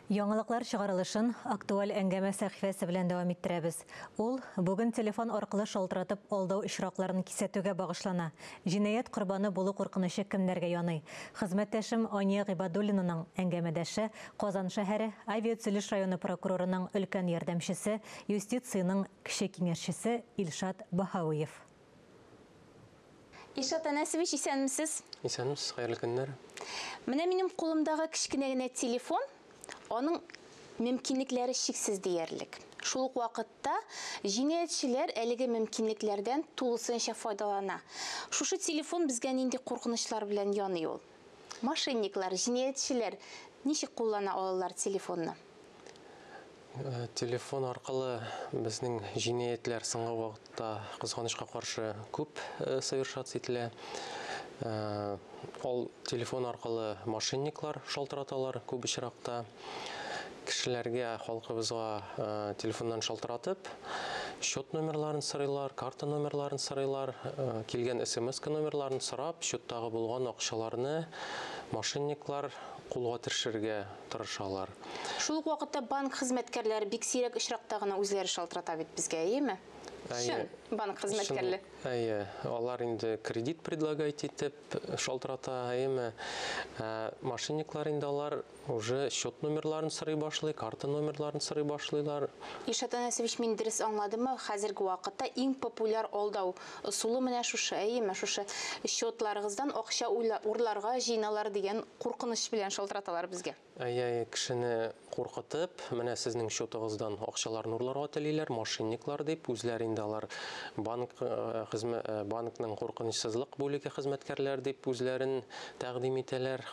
Яңалыклар чыгарылышын актуаль әңгәмә сәхифәсе белән дәвам иттерәбез. Ул бүген телефон аркылы шалтыратып алдау очракларын кисәтүгә багышлана. Җинаять корбаны булу куркынычы кемнәргә яный? Хезмәттәшем Ания Гыйбадуллинаның әңгәмәдәше Казан шәһәре Авиатөзелеш районы прокурорының өлкән ярдәмчесе, юстициянең кече киңәшчесе Илшат Баһавиев. Илшат Әнәсович, исәнмесез? Исәнмесез, хәерле көннәр. Менә минем кулымдагы кечкенә генә телефон, аның мөмкинлекләре чиксез диярлек. Шул ук вакытта җинаятьчеләр әлеге мөмкинлекләрдән тулысынча файдалана. Шушы телефон безгә нинди куркынычлар белән яный ул? Мошенниклар, җинаятьчеләр ничек куллана алалар телефонны? Телефон аркылы безнең җинаятьләр соңгы вакытта, кызганычка каршы, күп совершаться ителә. Ал телефон аркылы мошенниклар шалтыраталар күп очракта. Кешеләргә, халкыбызга телефоннан шалтыратып, счет номерларын сорыйлар, карта номерларын сорыйлар, килгән смс-ка номерларын сорап, счеттагы булган акчаларны мошенниклар кулга төшерергә тырышалар. Шул ук вакытта банк хезмәткәрләре бик сирәк очракта гына үзләре шалтырата бит безгә, әйеме? Чын банк хезмәткәрле. Әйе, алар инде кредит предлагать итеп шалтырата, әйеме? Ә мошенниклар инде алар уже счет номерларын сорый башлый, карта номерларын сорый башлыйлар. Илшат Әнәсович, мин дөрес аңладыммы, хәзерге вакытта иң популяр алдау ысулы менә шушы, әйеме? Шушы счетларыгыздан акча урларга җыеналар дигән куркыныч белән шалтыраталар безгә. Әйе, кешене куркытып, менә сезнең счетыгыздан акчаларны урларга телиләр, мошенниклар дип, үзләре инде алар банк банкның куркынычсызлык бүлеге хезмәткәрләре дип үзләрен тәкъдим итәләр,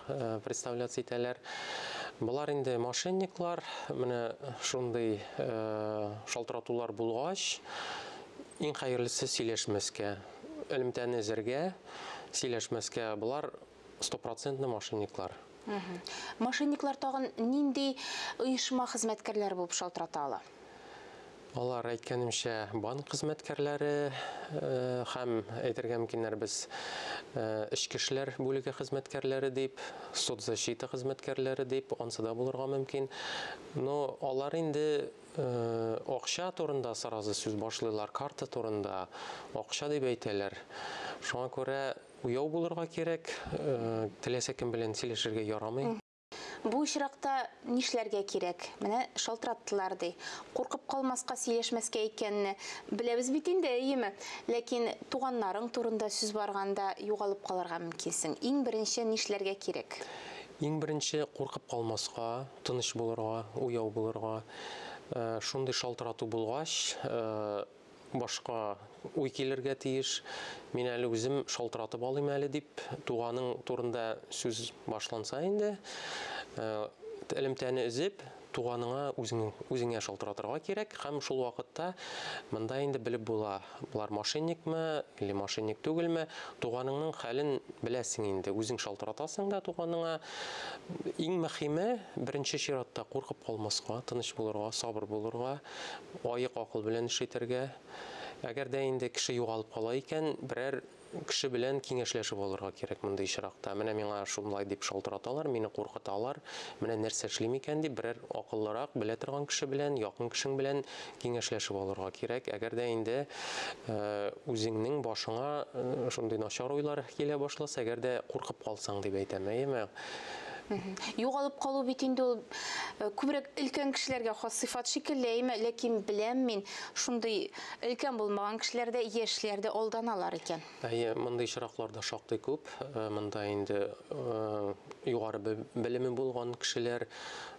представляться итәләр. Болар инде мошенниклар, менә шундый шалтыратулар булгач, иң хәерлесе сөйләшмәскә, элемтәне өзәргә, сөйләшмәскә. Болар стопроцентный мошенниклар. Мошенниклар тагын нинди оешма хезмәткәрләре булып шалтырата ала? Алар, әйткәнемчә, банк хезмәткәрләре һәм әйтергә мөмкиннәр без эчке эшләр бүлеге хезмәткәрләре дип, соцзащита хезмәткәрләре дип, ансы да булырга мөмкин. Но алар инде акча турында сразу сүз башлыйлар, карта турында, акча дип әйтәләр. Шуңа күрә уяу булырга кирәк, теләсә кем белән сөйләшергә ярамый. Бу очракта нишләргә кирәк? Менә шалтыраттылар ди. Куркып калмаска, сөйләшмәскә икәнне беләбез бит инде, әйеме? Ләкин туганнарың турында сүз барганда югалып калырга мөмкинсең. Иң беренче нишләргә кирәк? Иң беренче куркып калмаска, тыныч булырга, уяу булырга. Шундый шалтырату булгач, башка уй килергә тиеш. Мин әле үзем шалтыратып алыйм әле дип, туганың турында сүз башланса инде, элемтәне өзеп, туганыңа үзеңә шалтыратырга кирәк. Һәм шул вакытта монда инде белеп була, болар мошенникмы или мошенник түгелме, туганыңның хәлен беләсең инде, үзең шалтыратасың да туганыңа. Иң мөһиме, беренче чиратта куркып калмаска, тыныч булырга, сабыр булырга, аек акыл белән эш итәргә. Әгәр дә инде кеше югалып кала икән, берәр кеше белән киңәшләшеп алырга кирәк мондый очракта. Менә миңа шулай дип шалтыраталар, мине куркыталар, менә нәрсә эшлим икән дип, берәр акыллырак, белә торган кеше белән, якын кешең белән киңәшләшеп алырга кирәк. Әгәр дә инде үзеңнең башыңа шундый начар уйлар килә башласа, әгәр дә куркып калсаң дип әйтәм, әйеме? Югалып калу бит инде ул күбрәк өлкән кешеләргә хас сыйфат шикелле, әйеме? Ләкин беләм мин, шундый өлкән булмаган кешеләр дә, яшьләр дә алданалар икән. Әйе, мондый очраклар да шактый күп. Монда инде югары белеме булган кешеләр,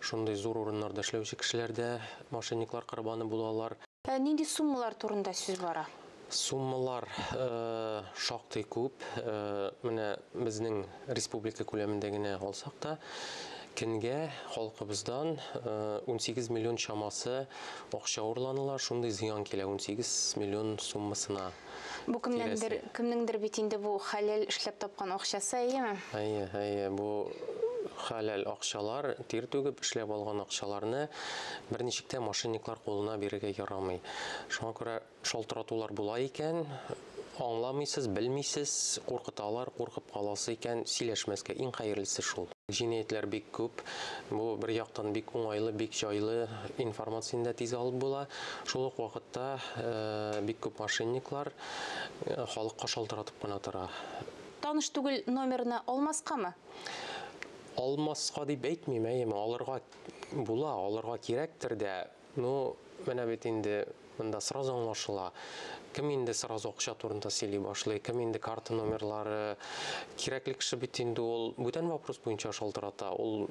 шундый зур урыннарда эшләүче кешеләр дә мошенниклар корбаны булалар. Нинди суммалар турында сүз бара? Суммалар шактый күп. Менә безнең республика күләмендә генә алсак та, көнгә халкыбыздан 18 миллион чамасы акча урланыла, шундый зыян килә 18 миллион суммасына. Бу кемнеңдер бит инде бу хәләл эшләп тапкан акчасы, әйеме? Әйе, әйе, бу хәләл акчалар, тир түгеп эшләп алган акчаларны берничек тә мошенниклар кулына бирергә ярамый. Шуңа күрә шалтыратулар була икән, аңламыйсыз, белмисез, куркыталар, куркып каласы икән, сөйләшмәскә, иң хәерлесе шул. Җинаятьләр бик күп. Бу бер яктан бик уңайлы, бик җайлы, информацияне дә тиз алып була. Шул ук вакытта бик күп мошенниклар халыкка шалтыратып кына тора. Таныш түгел номерны алмаскамы? Алмаска дип әйтмим, әйеме, алырга була, алырга кирәктер дә. Ну, менә бит инде монда сразу аңлашыла. Кем инде сразу акча турында сөйли башлый, кем инде карта номерлары. Кирәкле кеше бит инде ул бүтән вопрос буенча шалтырата. Ул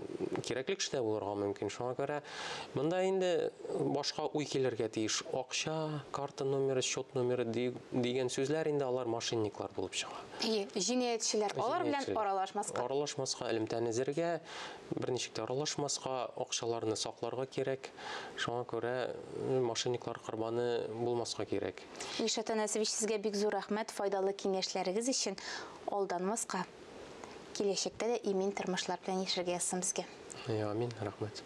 кирәкле кеше дә булырга мөмкин. Шуңа күрә монда инде башка уй килергә тиеш. Акча, карта номеры, счет номеры дигән сүзләр инде алар мошенниклар булып чыга. Әйе, җинаятьчеләр. Алар белән аралашмаска. Аралашмаска, элемтәне өзәргә, берничек тә аралашмаска, акчаларны сакларга кирәк. Шуңа күрә мошенниклар корбаны булмаска кирәк. Илшат Әнәсович, сезгә бик зур рәхмәт файдалы киңәшләрегез өчен. Алданмаска, киләчәктә дә имин тормышлар белән яшәргә язсын безгә. Амин, рәхмәт.